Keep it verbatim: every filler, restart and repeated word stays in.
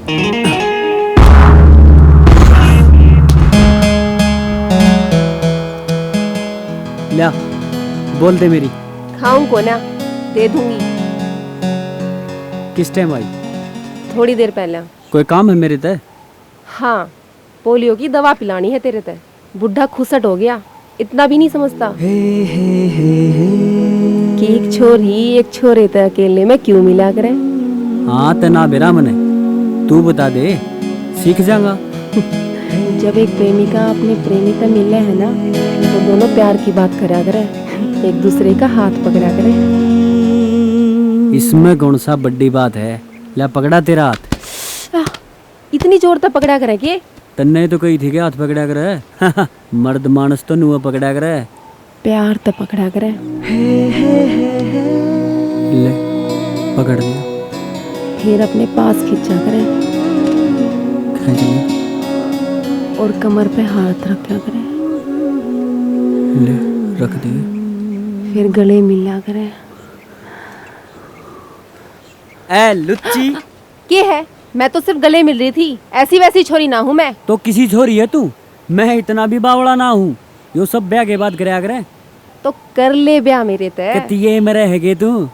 ल्या, बोल दे मेरी। खाऊं को ना, दे दूंगी। किस टाइम आई? थोड़ी देर पहले। कोई काम है मेरे ते? हाँ, पोलियो की दवा पिलानी है तेरे ते। बुढ़ा खुसट हो गया, इतना भी नहीं समझता कि एक छोरी एक छोरे ते अकेले में क्यों मिला करे। हाँ, ते ना बेरा मने, तू बता दे, सीख जाऊंगा। जब एक प्रेमिका अपने प्रेमी ते मिले है ना, तो दोनों प्यार की बात करा करे, एक दूसरे का हाथ पकड़ा करे। इसमें कौन सा बड़ी बात है? ला पकड़ा तेरा हाथ। आह, इतनी जोर तै पकड़ा करे के? तन्ने तो कही थी के हाथ पकड़ा करे। मर्द मानस तो नुआ पकड़ा करे। प्यार तै पकड़ा करे। ले, पकड़ लिया। फिर अपने पास खींचा करे। खींच लिया। और कमर पे हाथ रखा करे। ले, रख दिए। फिर गले मिला करे। ए लुच्ची। के है? मैं तो सिर्फ गले मिल रही थी, ऐसी वैसी छोरी ना हूँ मैं। तो किसी छोरी है तू? मैं इतना भी बावला ना हूँ। यो सब ब्याह के बाद करया करे। तो कर ले ब्याह मेरे ते। कती ये मेरे है के तू?